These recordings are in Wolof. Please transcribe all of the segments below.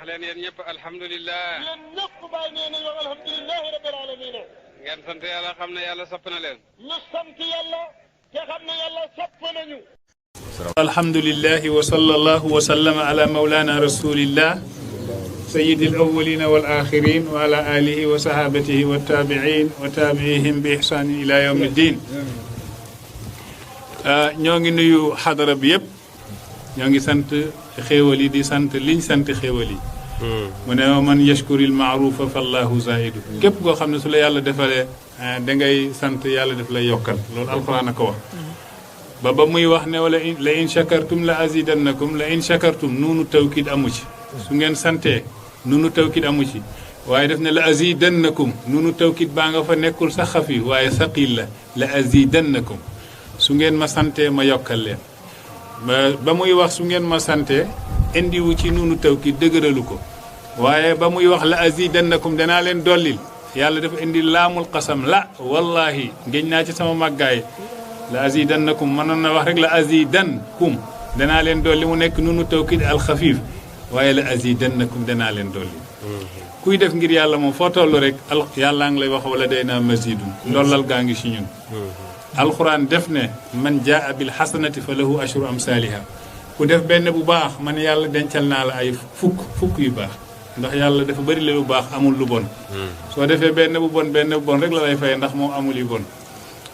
wax leen yéen ñëpp alhamdulilah. yéen ñëpp bàyyi nee nañu alhamdulilah rabbil alamin. ngeen sant yàlla xam ne yàlla sopp na leen. ñu sant yàlla te xam ne yàlla sopp nañu. alhamdulilah wa sallallahu wa sallama ala mawlana rasulillah sayyidi al-awwalina wal akhirin wa ala alihi wa sahabatihi wa tabi'in wa tabi'ihim bi ihsanin ila yawmi ddin. ñoo ngi nuyu xadara bi yëpp ñoo ngi sant xéewal yi di sant liñ sant xéewal yi. mu ne man yashkuril maarufa fallahu zaidu. képp koo xam ne su la yàlla defalee da ngay sant yàlla def lay yokkal loolu alquran a ko wax. ba muy wax ne wala la in shakartum la azidannakum la in shakartum nuunu tawkid amu ci. su ngeen santee nuunu tawkid amu ci waaye def ne la azidannakum nuunu tawkid baa nga fa nekkul sax xafi waaye saqil la azidannakum su ngeen ma santee ma yokkal leen. ba muy wax su ngeen ma santee indiwu ci nuunu tawkid dëgëralu ko waaye ba muy wax la azidannakum danaa leen dollil yàlla dafa indi laamul qasam la wallahi ngéñ naa ci sama màggaay la azidannakum mënoon na wax rek la azidankum danaa leen dolli mu nekk nuunu tawkid alxafiif waaye la azidannakum danaa leen dolli. kuy def ngir yàlla moom foo toll rek yàllaa ngi lay wax wala day naa mazidun ndollal gaa ngi si ñun. alxuraan def ne man jaa bil xasanati fa lahu ashru amsaaliha ku def benn bu baax man yàlla dencal naa la ay fukk yu baax ndax yàlla dafa bëri la lu baax amul lu bon. soo defee benn bu bon rek la lay fay ndax moom amul yu bon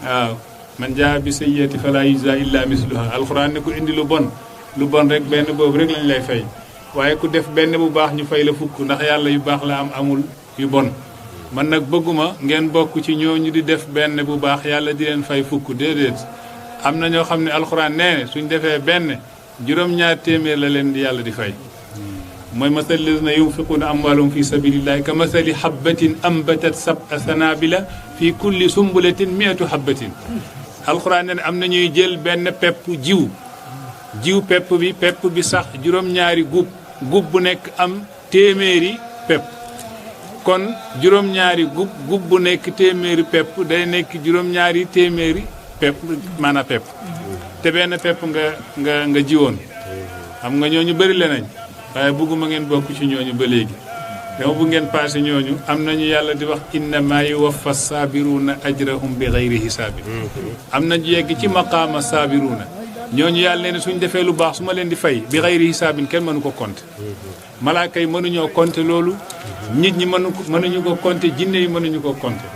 waaw. man jaa bi sayyiati fala yujza illa misluha alxuraan ne ku indi lu bon rek benn boobu rek lañ lay fay waaye ku def benn bu baax ñu fay la fukk ndax yàlla yu baax la amul yu bon. man nag bëgguma ngeen bokk ci ñooñu di def benn bu baax yàlla di leen fay fukk déedéet am na ñoo xam ne alxuraan nee suñ defee benn juróom-ñaar téeméer la leen di yàlla di fay. mooy masal lazina yunfiquuna amwaalahum fi sabilillahi ka masali habbatin ambatat sab'a sanabila fi kulli sumbulatin mi'atu habbatin. alxuraan ne am na ñuy jël benn pepp jiw pepp bi sax juróom-ñaari gub bu nekk am téeméeri pepp kon juróom-ñaari gub bu nekk téeméeri pepp day nekk juróom-ñaari téeméeri pepp maanaam pepp te benn pepp nga jiwoon xam nga ñooñu bëri le nañ waaye bëgguma ngeen bokk ci ñooñu ba léegi dama bu ngeen passé ñooñu am nañu yàlla di wax innama yuwaffa saabiruna ajrahum bi gayri hisaabin am nañu yegg ci maqaama saabiruna ñooñu yàlla leen suñ defee lu baax su ma leen di fay bi gayri hisaabin kenn mënu ko compter malaaka yi mënuñoo compter loolu nit ñi mënuñu ko compter jinne yi mënuñu ko compter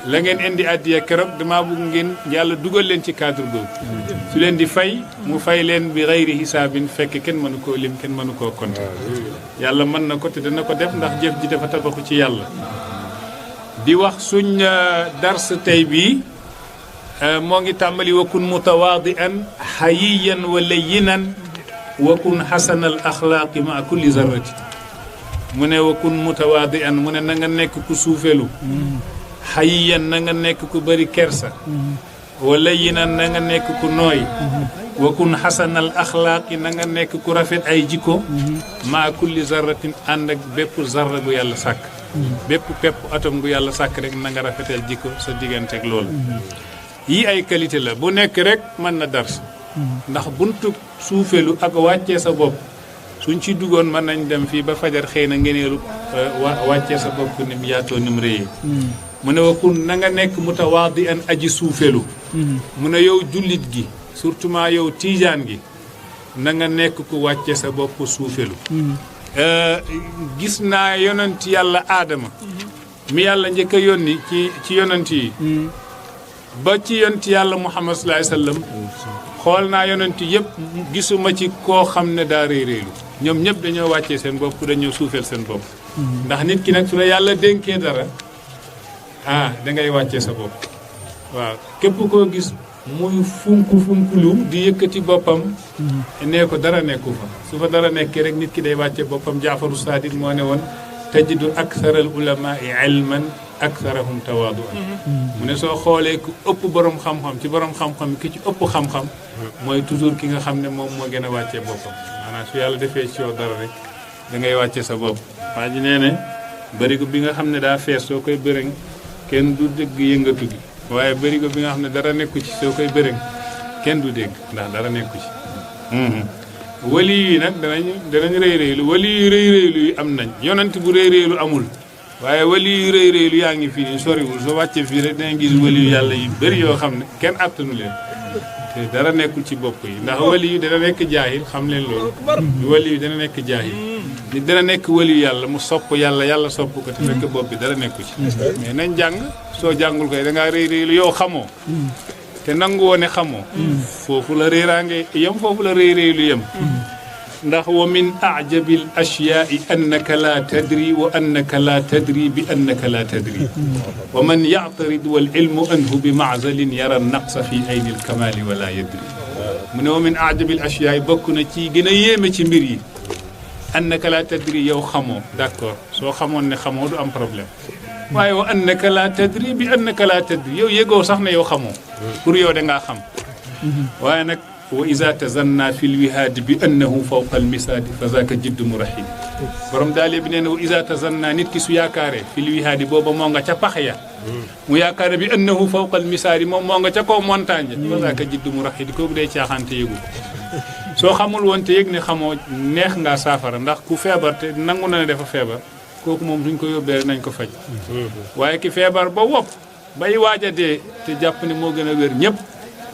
la ngeen indi addiya keroog damaa bëgg ngeen yàlla dugal leen ci cadre boobu su leen di fay mu fay leen bi gayri hisaabin fekk kenn mënu koo lim kenn mënu koo compter yàlla mën na ko te dana ko def ndax jëf ji dafa tabaxu ci yàlla. di wax suñ dars tey bii moo ngi tàmbali wakun mutawaadian xayiyan wa layyinan wakun xasanal axlaaqi ma kulli zarrati mu ne wakun mutawaadian mu ne na nga nekk ku suufelu xayiyan na nga nekk ku bëri kersa wa layyinan na nga nekk ku nooy wakun xasanal axlaaqi na nga nekk ku rafet ay jikko maa kulli zarratin ànd ak bépp zarra gu yàlla sàkk bépp pepp atom gu yàlla sàkk rek na nga rafetal jikko sa digganteeg loolu yii ay qualité la bu nekk rek mën na dars ndax buntu suufelu ak wàccee sa bopp suñ ci duggoon mën nañ dem fii ba fajar xëy na ngeneelu wàccee sa bopp ni mu yaatoo ni mu réyee mu ne wakun na nga nekk mutawaadian aji suufelu mu ne yow jullit gi surtout maa yow tiijaan gi na nga nekk ku wàcce sa bopp suufelu gis naa yonent yàlla aadama mi yàlla njëkk a yónni ci yonent yi ba ci yonent yàlla muhammad sallallahu alayhi wasallam xool naa yonent yëpp gisuma ci koo xam ne daa réeréelu ñoom ñëpp dañoo wàccee seen bopp dañoo suufeel seen bopp ndax nit ki nag su la yàlla dénkee dara dangay wàccee sa bopp waaw képp koo gis muy funkulu di yëkkati boppam nee ko dara nekku fa su fa dara nekkee rek nit ki day wàcce boppam jaafaru sadiq moo ne woon tajidu aktharal ulamai ilman aktharahum tawaaduan mu ne soo xoolee ku ëpp borom xam-xam ci borom xam-xam ki ci ëpp xam-xam mooy toujours ki nga xam ne moom moo gën a wàccee boppam maanaam su yàlla defee ci yow dara rek da ngay wàcce sa bopp waa ji nee ne barigo bi nga xam ne daa fees soo koy bërëng kenn du dégg yëngatu gi waaye barigo bi nga xam ne dara nekku ci soo koy bërëng kenn du dégg ndax dara nekku ci wali yi nag danañ rëy rëylu wali yu rëy rëylu yi am nañ yonent bu rëy rëylu amul waaye wali yu rëy rëylu yaa ngi fii nii soriwul soo wàccee fii rek danga gis wali yu yàlla yu bëri yoo xam ne kenn attanu leen te dara nekkul ci bopp yi ndax wali yu dana nekk jaahil xam leen loolu wali yu dana nekk jaahil nit dana nekk wali yu yàlla mu sopp yàlla yàlla sopp ko te fekk bopp bi dara nekku ci mais nañ jàng soo jàngul koy dangaa rëy rëylu yow xamoo te nangu woone xamoo foofu la réeraange yem foofu la rëy rëylu yem ndax wa min ajabil ashyaai annaka la tadri wa annaka la tadri bi annaka la tadri wa man yactarid wal ilmu anhu bi maazalin yara naqsa fi ayni lkamali wala yadri mu ne wa min ajabil ashyaai bokk na ci gën a yéeme ci mbir yi annaka la tadri yow xamoo d'accord soo xamoon ne xamoo du am problème waaye wa annaka la tadri bi annaka la tadri yow yëgoo sax ne yow xamoo pour yow dangaa xam waaye nag wa iza tazanna fi lwihaadi bi annahu fawqa almisaadi fa zaaka jiddu murahid borom daale bi nee na wa iza tazanna nit ki su yaakaaree fi lwihaadi booba moo nga ca pax ya mu yaakaare bi annahu fawqa almisaadi moom moo nga ca kaw montagne fa zaaka jiddu murahid kooku day caaxaante yëgu soo xamul woon te yëg ne xamoo neex ngaa saafara ndax ku feebar te nangu na ne dafa feebar kooku moom duñ ko yóbbee nañ ko faj waaye ki feebar ba wopp bay waaj a dee te jàpp ne moo gën a wér ñëpp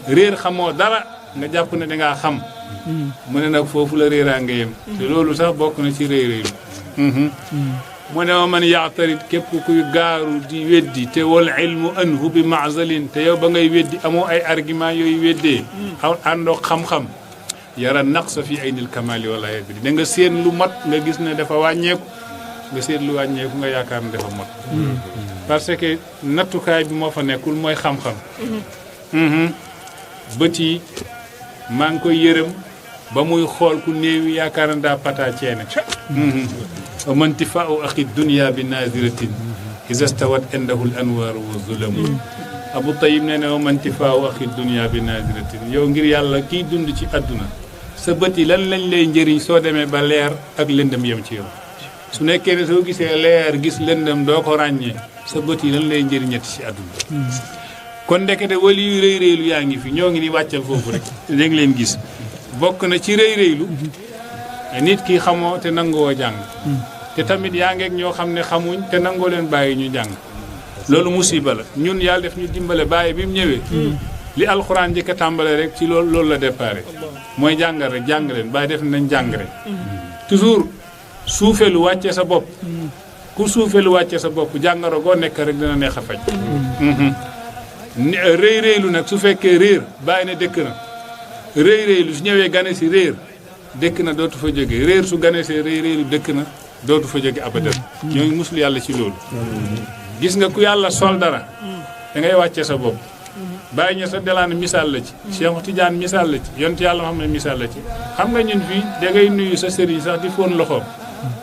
réer xamoo dara nga jàpp ne dangaa xam mu ne nag foofu la réeraa nga yem te loolu sax bokk na ci réy réylu mu ne ma man yaatarit képp kuy gaaru di weddi te wal ilmu anhu bi maazalin te yow ba ngay weddi amoo ay argument yooyu weddee àndoog xam-xam yara naqsa fi aynil kamali wala yadri da nga seen lu mat nga gis ne dafa wàññeeku nga seet lu wàññeeku nga yaakaar ne dafa mot parce que nattukaay bi moo fa nekkul mooy xam-xam bët yi maa ngi koy yërëm ba muy xool ku néewi yaakaar na daa pata ceene wa mantifaau axi dunia bi naziratin isa stawat indahul anwaaru wa zulamu Abu Tayyib nee na wa mantifaau axi dunia bi naziratin yow ngir yàlla kiy dund ci àdduna sa bët yi lan lañ lay njëriñ soo demee ba leer ak lëndëm yem ci yow su nekkee ne soo gisee leer gis lëndëm doo ko ràññee sa bët yi lan lay njëriñati ci àdduna kon ndekete wali yu rëy rëylu yaa ngi fi ñoo ngi ni wàccal foofu rek léegi leen gis bokk na ci rëy rëylu nit ki xamoo te nangoo jàng te tamit yaa ngeeg ñoo xam ne xamuñ te nangoo leen bàyyi ñu jàng loolu musiba la ñun yàlla def ñu dimbale bàyyi bi mu ñëwee li alxuraan njëkk a tàmbale rek ci loolu la déparé mooy jàngal rek jàng leen bàyyi def nañ jàng rek toujours suufeelu wàccee sa bopp ku suufeelu wàccee sa bopp jàngaro goo nekk rek dina neex a faj rëy rëylu nag su fekkee réer bàyyi ne dëkk na rëy rëylu su ñëwee gane si réer dëkk na dootu fa jóge réer su gane see rëy rëylu dëkk na dootu fa jóge abadan ñoo ngi musul yàlla ci loolu gis nga ku yàlla sol dara da ngay wàccee sa bopp bàyyi ña sa delaan misaal la ci Cheikh Tidiane misaal la ci yonent yàlla xam ne misaal la ci xam nga ñun fii da ngay nuyu sa sëriñ sax di fóon loxoom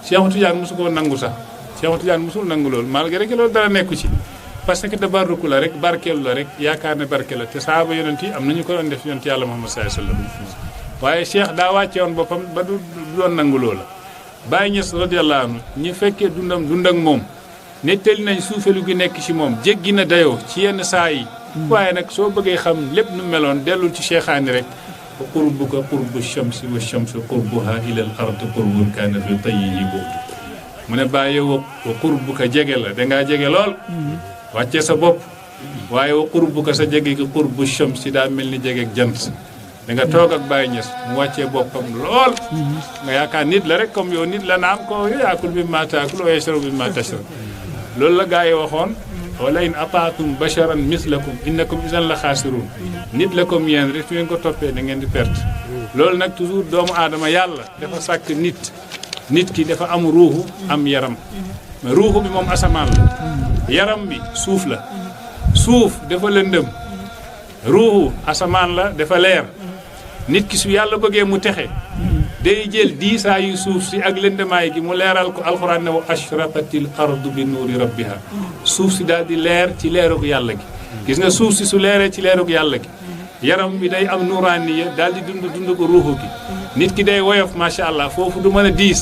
Cheikh Tidiane mosu koo nangu sax Cheikh Tidiane mosul nangu loolu malgré que loolu dara nekku ci parce que tabarruku la rek barkeelu la rek yaakaar ne barke la te saaba yonent yi am nañu ko doon def yonent yàlla Muhammad sallallahu alayhi wasallam waaye Cheikh daa wàcce woon boppam ba du doon nangu loola Baye Niass radiyallahu anhu ñi fekkee dund ak moom nettali nañ suufelu gi nekk ci moom jéggi na dayoo ci yenn saa yi waaye nag soo bëggee xam lépp nu meloon dellul ci cheikhaani rek wa qurbuka qurbu shamsi wa shamsu qurbuha ila al ard qurbun kaana fi tayyihi bu'd mu ne Baye yow wa qurbuka jege la dangaa jege lool wàccee sa bopp waaye wa qurbuka sa jege gi qurbu shamsi daa mel ni jegeeg jant da nga toog ak Baye Niass mu wàccee boppam lool nga yaakaar nit la rek comme yow nit la naam ko yaakul bi ma taakul wa yashrabu bi ma tashrab loolu la gaa yi waxoon wala in ataatum basharan mislakum innakum idan la xaasirun nit la comme yéen rek su ngeen ko toppee da ngeen di perte loolu nag toujours doomu aadama yàlla dafa sàkk nit ki dafa am ruuxu am yaram mais ruuxu bi moom asamaan la yaram bi suuf la suuf dafa lëndëm ruuxu asamaan la dafa leer nit ki su yàlla bëggee mu texe day jël diisaa yu suuf si ak lëndëmaay gi mu leeral ko alxuraan ne wa ashraqatil ardu bi nuuri rabbiha suuf si daal di leer ci leerug yàlla gi gis nga suuf si su leeree ci leerug yàlla gi yaram bi day am nuuraaniya daal di dund ko ruuxu gi nit ki day woyof macha allah foofu du mën a diis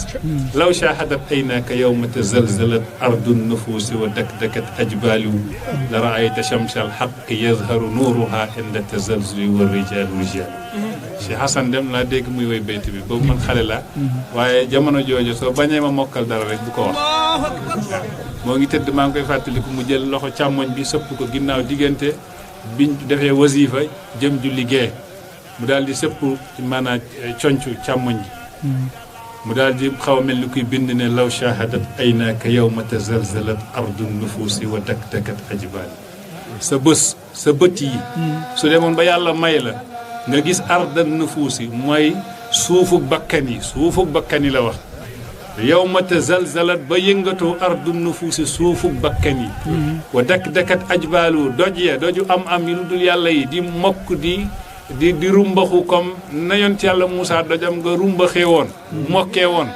law shahadat aynaka yawma tazalzalat ardu nufuusi wa dakdakat ajbaalu la raayta shamsa alxaq yazharu nuuruha inda tazalzuli wa rijaalu rijaalu Cheikh Hassan Dem laa dégg muy woy bayt bi boobu man xale laa waaye jamono jooju soo bañee ma mokkal dara rek bu ko wax moo ngi tëdd maa ngi koy fàttaliku mu jël loxo càmmoñ bi sëpp ko ginnaaw diggante biñ defee wasifa jëm julli gee mu daal di sëpp maanaam concu càmmoñ ji mu daal di xaw a mel ni kuy bind ne law shahadat aynaaka yawma tazalzalat ardu nufuusi wa dakdakat ajbaal sa bët yi su demoon ba yàlla may la nga gis arda nufuusi mooy suufuk bakkan yi la wax yawma tazalzalat ba yëngatoo ardu nufuusi suufuk bakkan yi wa dakdakat ajbaalu doju am yi lu dul yàlla yi di mokk di rumbaxu comme na yonent yàlla Moussa dojam nga rumbaxee woon mokkee woon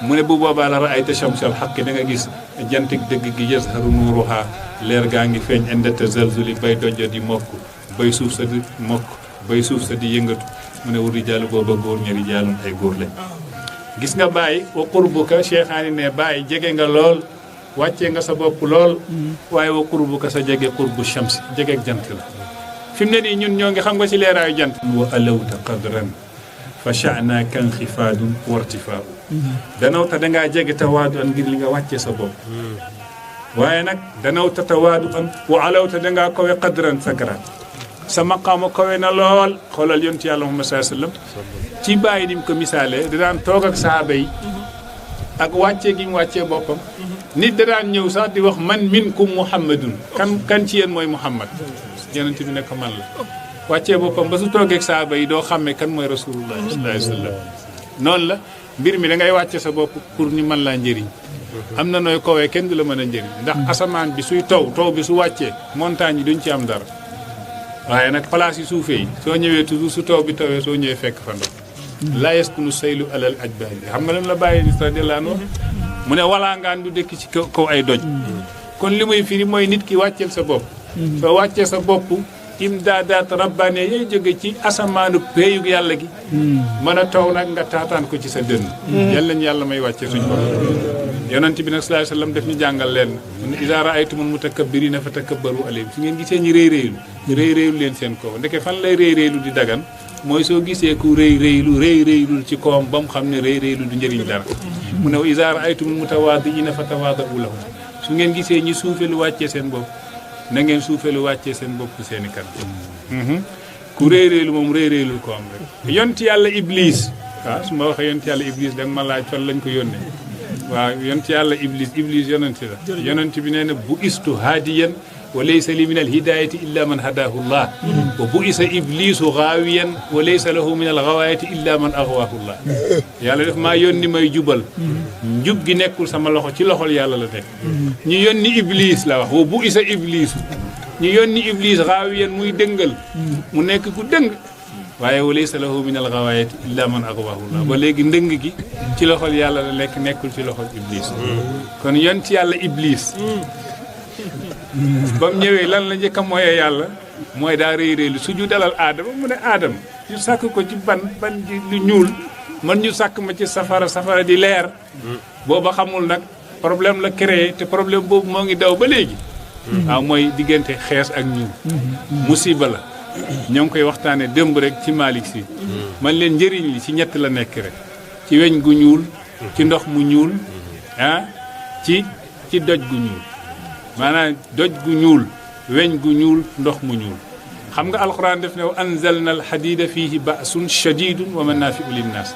mu ne bu boobaa la ra'ayta shamsal haqqi da nga gis jantik dëgg gi yazharu nuuruha leer gaa ngi feeñ inda tazalzuli bay dojo di mokk bay suuf sa di mokk bay suuf sa di yëngatu mu ne wu rijaalu booba góor ña rijaalun ay góor lañ gis nga bàyyi wa qurbuka cheikhaani ne bàyyi jege nga lool wàccee nga sa bopp lool waaye wa qurbuka sa jege qurbu shamsi jegeeg jant la fi mu ne nii ñun ñoo ngi xam nga ci leeraayu jant wa alawta qadran fa sha'na kan xifaadun wartifaa danawta dangaa jege tawaadu an ngir li nga wàccee sa bopp waaye nag danawta tawaadu an wa alawta dangaa kowe qadran sa garaat sa maqaama kowe na lool xoolal yonent yàlla Muhammad sallallahu alayhi wasallam ci bàyyi ni mu ko misaalee da daan toog ak sahaaba yi ak wàccee gi mu wàccee boppam nit da daan ñëw sax di wax man minkum muhammadun kan ci yéen mooy muhammad yonent bi ne ko man la wàccee boppam ba su toogeeg saaba yi doo xàmmee kan mooy rasulullah sallallahu alayhi wa sallam noonu la mbir mi da ngay wàcce sa bopp pour ñu mën laa njëriñ am na nooy kowee kenn du la mën a njëriñ ndax asamaan bi suy taw bi su wàccee montagne yi duñ ci am dara waaye nag place yi suufee yi soo ñëwee toujours su taw bi tawee soo ñëwee fekk fa ndox la yaskunu saylu alal ajbal bi xam nga lam la bàyyi ni radiyallahu anhu mu ne walaangaan du dëkk ci kaw ay doj kon li muy firi mooy nit ki wàcceel sa bopp soo wàccee sa bopp imdaadaat rabbaane yooy jóge ci asamaanu péeyug yàlla gi mën a taw nag nga taataan ko ci sa dënn yàlla nañu yàlla may wàccee suñu bopp yonent bi nag sallallahu alayhi wasallam def ñu jàngal leen mu ne iza ra'aytumul mutakabbirina fatakabbaru alayhim su ngeen gisee ñu rëy réylu leen seen kaw ndeke fan lay rëy réylu di dagan mooy soo gisee ku rëy réylul ci kawam ba mu xam ne rëy réylu du njëriñ dara mu ne iza ra'aytumul mutawaadi'ina fatawaada'u lahum su ngeen gisee ñi suufee lu wàccee seen bopp na ngeen suufeelu wàccee seen bopp seeni kan ku réeréelu moom réeréelul ko am rek yonti yàlla iblis waaw su ma waxee yonti yàlla iblis danga ma laaj fan lañ ko yónnee waaw yonti yàlla iblis yonenti la yonenti bi nee na bu istu haadiyan wa laysa li min al hidayati illa man hadahu llah wa bu isa iblisu gaawiyan wa laysa lahu min al gawaayati illa man aghwahu llah yàlla def maa yónni may jubal njub gi nekkul sama loxo ci loxol yàlla la nekk ñu yónni iblis la wax wa bu isa iblisu ñu yónni iblis gaawiyan muy dëngal mu nekk ku dëng waaye wa laysa lahu min al gawaayati illa man aghwahu llah ba léegi ndëng gi ci loxol yàlla la nekk nekkul ci loxol iblis kon yonti yàlla iblis ba mu ñëwee lan la njëkk a mooyee yàlla mooy daa rëy rëylu su ñu dalal aadama mu ne aadama ñu sàkk ko ci ban ji lu ñuul man ñu sàkk ma ci safara di leer booba xamul nag problème la créé te problème boobu moo ngi daw ba léegi waaw mooy diggante xees ak ñuul musiba la ñoo ngi koy waxtaane démb rek ci Malick Sy man leen njëriñ li ci ñett la nekk rek ci weñ gu ñuul ci ndox mu ñuul ci doj gu ñuul maanaam doj gu ñuul weñ gu ñuul ndox mu ñuul xam nga alxuraan def ne wa anzalna alxadida fihi ba'sun shadidun wa manafi'u linnas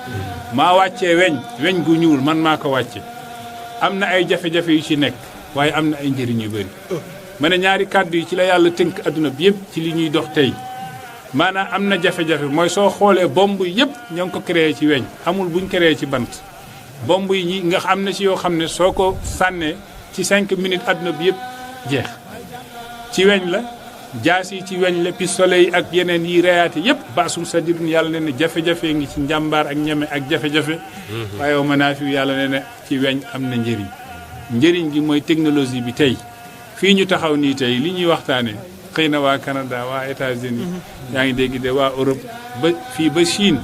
maa wàccee weñ gu ñuul man maa ko wàcce am na ay jafe-jafe yu ci nekk waaye am na ay njëriñ yu bëri ma ne ñaari kàddu yi ci la yàlla tënk adduna bi yëpp ci li ñuy dox tey maanaam am na jafe-jafe mooy soo xoolee bomb yëpp ñoo ngi ko créé ci weñ amul buñ créé ci bant bomb yi ñi nga am na ci yoo xam ne soo ko sànnee ci 5 minutes adduna bi yëpp jeex ci weñ la jaas yi ci weñ la pistolet yi ak yeneen yi reyaate yëpp baasum sadirun yàlla ne ne jafe-jafe ngi ci njàmbaar ak ñeme ak jafe-jafe waaye wa manaafi yàlla ne ne ci weñ am na njëriñ gi mooy technologie bi tey fii ñu taxaw nii tey li ñuy waxtaane xëy na waa Canada waa États-Unis yaa ngi dégg de waa Europe ba fii ba Chine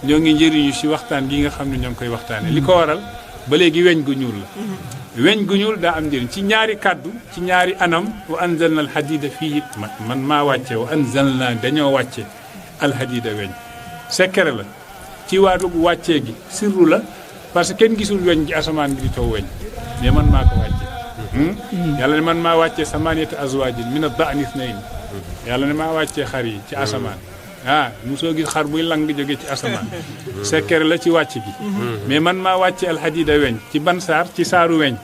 ñoo ngi njëriñu ci waxtaan gi nga xam ne ñoo ngi koy waxtaane li ko waral ba léegi weñ gu ñuul la weñ gu ñuul daa am njëriñ ci ñaari kàddu ci ñaari anam wa anzalna alhadida fii man maa wàcce wa anzalna dañoo wàcce alhadida weñ secret la ci waatu wàccee gi sirru la parce que kenn gisul weñ ci asamaan gi di taw weñ mais man maa ko wàccee yàlla ne man maa wàccee samaaniyata azwaajin mina da'ni isnayni yàlla ne maa wàccee xar yi ci asamaan mosoo gis xar buy lang jóge ci asamaan secret la ci wàcc gi mais man maa wàccee alxadida weñ ci ban saar ci saaru weñ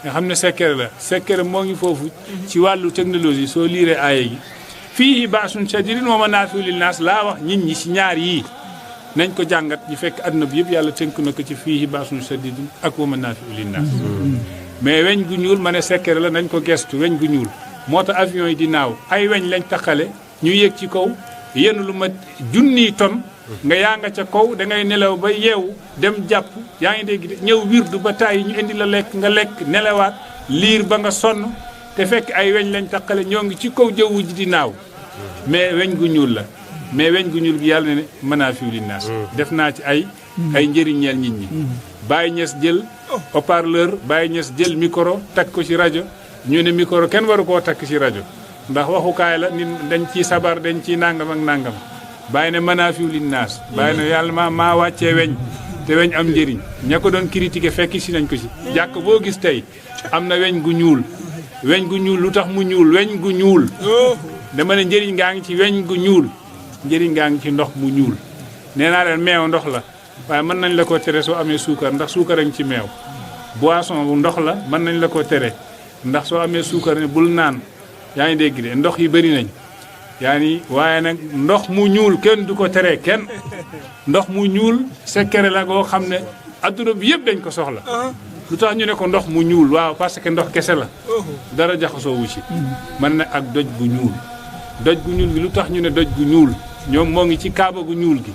nga xam ne secret la secret moo ngi foofu ci wàllu technologie soo liiree aaya gi fii ba'sun shadiidun wa manaafi'u linnaas laa wax nit ñi ci ñaar yii nañ ko jàngat ñu fekk àdduna bi yëpp yàlla tënk na ko ci fii ba'sun shadiidun ak wa manaafi'u linnaas mais weñ gu ñuul ma ne secret la nañ ko gestu weñ gu ñuul moo tax avion yi di naaw ay weñ lañ taxale ñu yéeg ci kaw yenn lu ma junniy ton nga yaa nga ca kaw da ngay nelaw ba yeewu dem jàpp yaa ngi dégg ñëw wirdu ba tàyyi ñu indi la lekk nga lekk nelawaat liir ba nga sonn te fekk ay weñ lañ taxale ñoo ngi ci kaw jaww ji di naaw mais weñ gu ñuul la mais weñ gu ñuul gi yàlla ne manaafi'u linnaas def naa ci ay njëriñeel nit ñi Baye Niass jël haut-parleur Baye Niass jël micro takk ko ci rajo ñu ne micro kenn waru koo takk ci rajo ndax waxukaay la nit dañ ciy sabar dañ ciy nangam ak nangam Baye ne manaafi'u linnaas Baye ne yàlla maa wàccee weñ te weñ am njëriñ ña ko doon critiquer fekk si nañ ko ci jàkk boo gis tey am na weñ gu ñuul weñ gu ñuul lu tax mu ñuul weñ gu ñuul dama ne njëriñ ngaa ngi ci weñ gu ñuul njëriñ ngaa ngi ci ndox mu ñuul nee naa leen meew ndox la waaye mën nañ la ko tere soo amee suukar ndax suukar a ngi ci meew boisson bu ndox la mën nañ la ko tere ndax soo amee suukar ne bul naan yaa ngi dégg de ndox yi bëri nañ yaa ni waaye nag ndox mu ñuul kenn du ko tere kenn ndox mu ñuul secret la goo xam ne adduna bi yëpp dañ ko soxla lu tax ñu ne ko ndox mu ñuul waaw parce que ndox kese la dara jaxasoo wu ci man na ak doj gu ñuul doj gu ñuul gi lu tax ñu ne doj gu ñuul ñoom moo ngi ci kaaba gu ñuul gi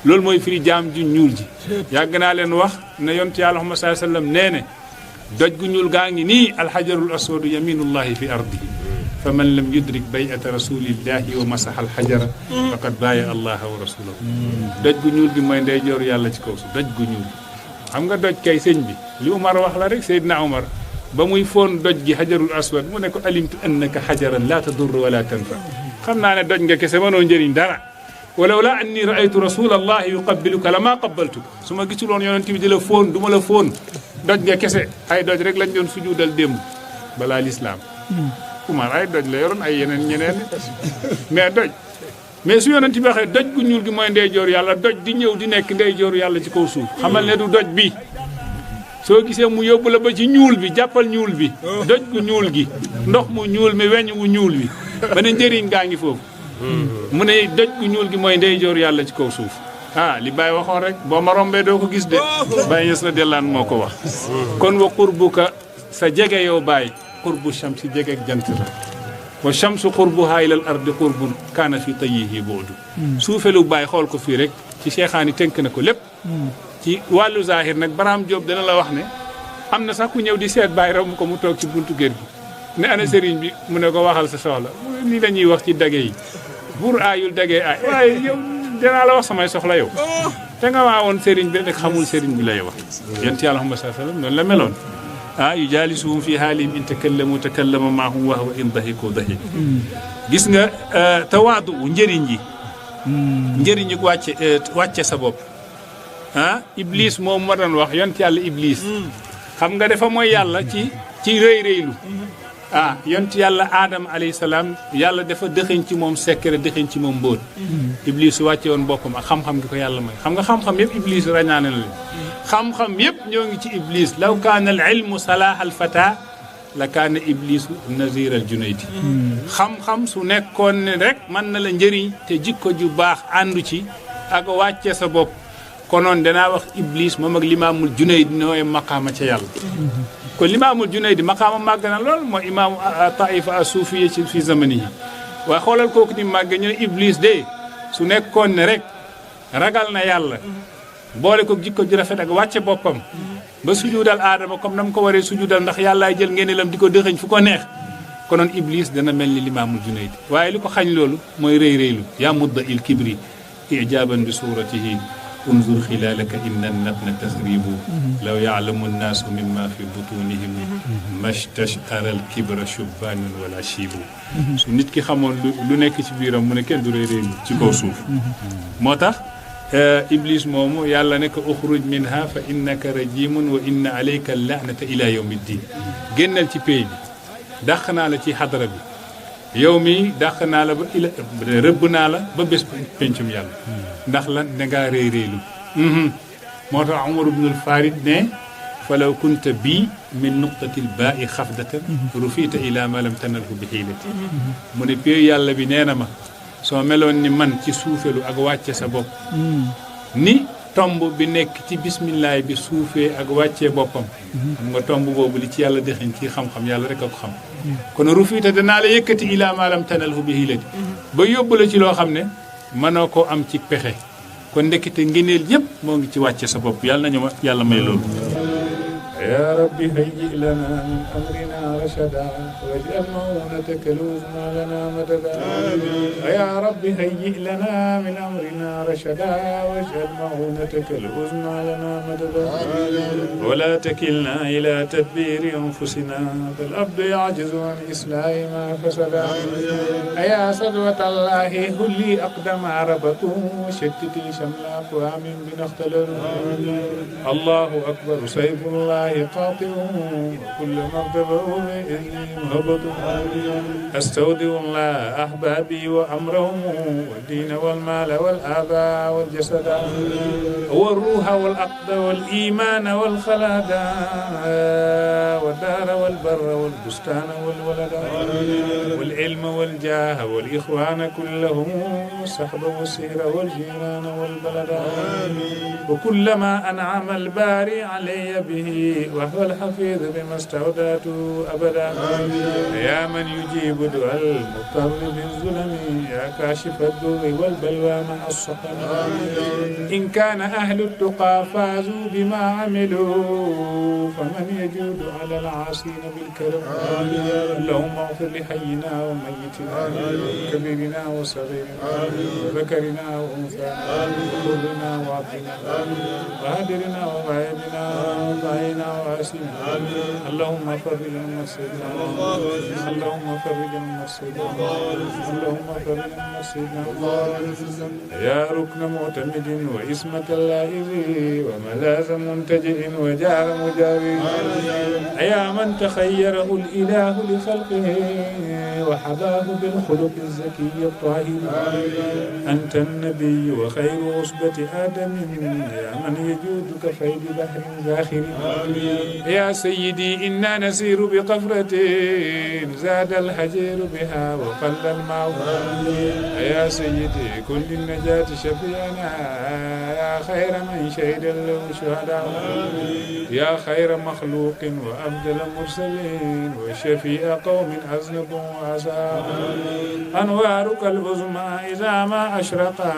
loolu mooy firi jaam ju ñuul ji yàgg naa leen wax ne yonent yàlla Muhammad sallallahu alayhi wasallam nee ne doj gu ñuul gaa ngi nii alxajarul aswadu yaminullahi fi ardihi fa man lam yudrik bay'ata rasulillahi wa masaha alxajara faqad baaya allaha wa rasulahu doj gu ñuul gi mooy ndeyjooru yàlla ci kaw su doj gu ñuul xam nga doj kay sëñ bi li Umar wax la rek Seydina Umar ba muy foon doj gi xajarul aswad mu ne ko alimtu annaka xajaran la tadur wala tanfa xam naa ne doj nga kese mënoo njëriñ dara walaw la anni raaytu rasulallahi yuqabbiluka lama qabbaltuka su ma gisuloon yonent bi di la foon du ma la foon doj nga kese ay doj rek lañ doon sujuudal démb balaa lislaam Umar ay doj la yoroon ay yeneen ñeneen mais doj mais su yonent bi waxee doj gu ñuul gi mooy ndeyjoor yàlla doj di ñëw di nekk ndeyjoor yàlla ci kaw suuf xamal ne du doj bi soo gisee mu yóbbu la ba ci ñuul bi jàppal ñuul bi doj gu ñuul gi ndox mu ñuul mi weñ wu ñuul bi ba ne njëriñ gaa ngi foofu mu ne doj gu ñuul gi mooy ndeyjoor yàlla ci kaw suuf li Baye waxoon rek boo ma rombee doo ko gis de Baye Niass la dellaan moo ko wax kon wa qurbuka sa jege yow Baye qurbu shamsi jege jant la wa shamsu qurbuha ila al ardi qurbun kaana fi tayyihi bu'du suufelu Baye xool ko fii rek ci Cheikhaani tënk na ko lépp ci wàllu zahir nag Barham Diop dana la wax ne am na sax ku ñëw di seet Baye raw mu ko mu toog ci buntu kër gi ne ana sëriñ bi mu ne ko waxal sa soxla lii la ñuy wax ci dage yi buur aayul dage aay waaye yow dinaa la wax samay soxla yow te nga waawoon sëriñ bi rek xamul sëriñ bi lay wax yonent Yàlla Muhammad sallallahu alayhi wasallam noonu la meloon yu jaalisuhum fi haalihim in takallamu takallama maahum wa huwa in dahiku dahik gis nga tawaadu njëriñ yi njëriñ yi wàcce sa bopp Iblis moom ma doon wax yonent Yàlla Iblis xam nga dafa mooy yàlla ci rëy rëylu yonent yàlla Adama alayhi salaam yàlla dafa dëxëñ ci moom secret dëxëñ ci moom mbóot Iblis su wàcce woon boppam ak xam-xam gi ko yàlla may xam nga xam-xam yëpp Iblis ràññaane na leen xam-xam yëpp ñoo ngi ci Iblis law kaana al ilmu salaah al fata la kaana Iblisu nazir al junaydi xam-xam su nekkoon ne rek mën na la njëriñ te jikko ju baax àndu ci ak wàcce sa bopp konoon danaa wax Iblis moom ak limaamul junaydi nooy maqaama ca yàlla kon limaamul junaydi maqaama màgg na lool mooy imaamu taifa a suufiya ci fi zamani yi waaye xoolal kooku ni màgg ñu ne Iblis de su nekkoon ne rek ragal na yàlla boole ko jikko ju rafet ak wàcce boppam ba sujudal aadama comme na mu ko waree sujudal ndax yàllaay jël ngeeneelam di ko dëxëñ fu ko neex konoon Iblis dana mel ni limaamul junaydi waaye li ko xañ loolu mooy rëy rëylu yaa mudda il kibri ijaban bi suratihi unzur xilaalaka inna natna tasribu law yaalamu nnaasu mimma fi butunihim mastashara al kibra shubbanun wala shibu su nit ki xamoon lu nekk ci biiram mu ne kenn du rëy rëylu ci kaw suuf moo tax iblis moomu yàlla ne ko uxruj minha fa innaka rajimun wa inna alayka laanata ila yawmi ddin génnal ci pay bi dàq naa la ci xadara bi yow mi dàq naa la ba ila rëbb naa la ba bés pencum yàlla ndax lan dangaa réy réylu moo tax Umar ibnul Farid ne falaw kunta bii min nuqtatil baa'i xafdatan rufita ila ma lam tanalhu bi xiilati mu ne pay yàlla bi nee na ma soo meloon ni man ci suufelu ak wàcce sa bopp ni tomb bi nekk ci bismillaay bi suufee ak wàccee boppam xam nga tomb boobu li ci yàlla dexeñ ci xam-xam yàlla rek a ko xam kon rufiita danaa la yëkkati ilaa maalam tanalhu bi hiilati ba yóbbu la ci loo xam ne mënoo koo am ci pexe kon ndekete ngëneel yépp moo ngi ci wàcce sa bopp yàlla nañu yàlla may loolu يا رب هيئ لنا من أمرنا رشدا واجعل مؤونتك العظمى لنا مددا يا رب هيئ لنا من أمرنا رشدا واجعل مؤونتك العظمى لنا مددا ولا تكلنا إلى تدبير أنفسنا فالعبد يعجز عن إصلاح ما فسدا يا سدوة الله هلي أقدم عربته وشتتي شمل أقوام بنختلل الله أكبر سيف الله قاطعه وكل مرتبه بإذنه مهبطه أستودع الله أحبابي وأمرهم والدين والمال والآباء والجسد والروح والعقد والإيمان والخلاد والدار والبر والبستان والولد والعلم والجاه والإخوان كلهم والصحب والسهر والجيران والبلد وكلما أنعم الباري علي به وهو الحفيظ بما استودعته أبدا يا من يجيب دعاء المضطر بالظلم يا كاشف الضر والبلوى مع الصقم إن كان أهل التقى فازوا بما عملوا فمن يجود على العاصين بالكرم اللهم اغفر لحينا وميتنا وكبيرنا وصغيرنا وذكرنا وأنثانا وحرنا وعبدنا وهادرنا وغائبنا وطائنا وعاسنا اللهم فرج عنا سيدنا اللهم فرج عنا سيدنا اللهم فرج عنا سيدنا يا ركن معتمد وإسمة اللائذ وملاذ منتجئ وجار مجاري يا من تخيره الإله لخلقه وحباه بالخلق الزكي الطاهر أنت النبي وخير عصبة آدم يا من يجود كفيد بحر زاخر يا سيدي إنا نسير بقفرة زاد الحجير بها وقل الماء يا سيدي كل النجاة شفيعنا يا خير من شهد له شهداء يا خير مخلوق وأفضل مرسلين وشفيع قوم أذنبوا وأساءوا أنوارك العظمى إذا ما أشرقت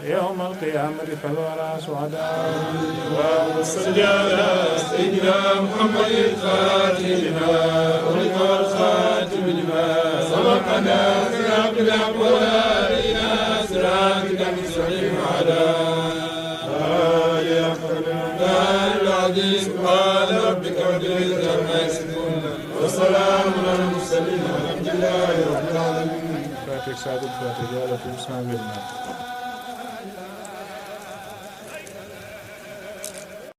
يوم القيامة فالورى سعداء وصل على سيدنا محمد الخاتم لما أغلق والخاتم لما سبقنا صراط الحق والهادينا صراطك المستقيم على آله حق العظيم سبحان ربك رب العزة عما يصفون وسلام على المرسلين والحمد لله رب العالمين. فاتح سعد الفاتح جالة الإسلام بالله.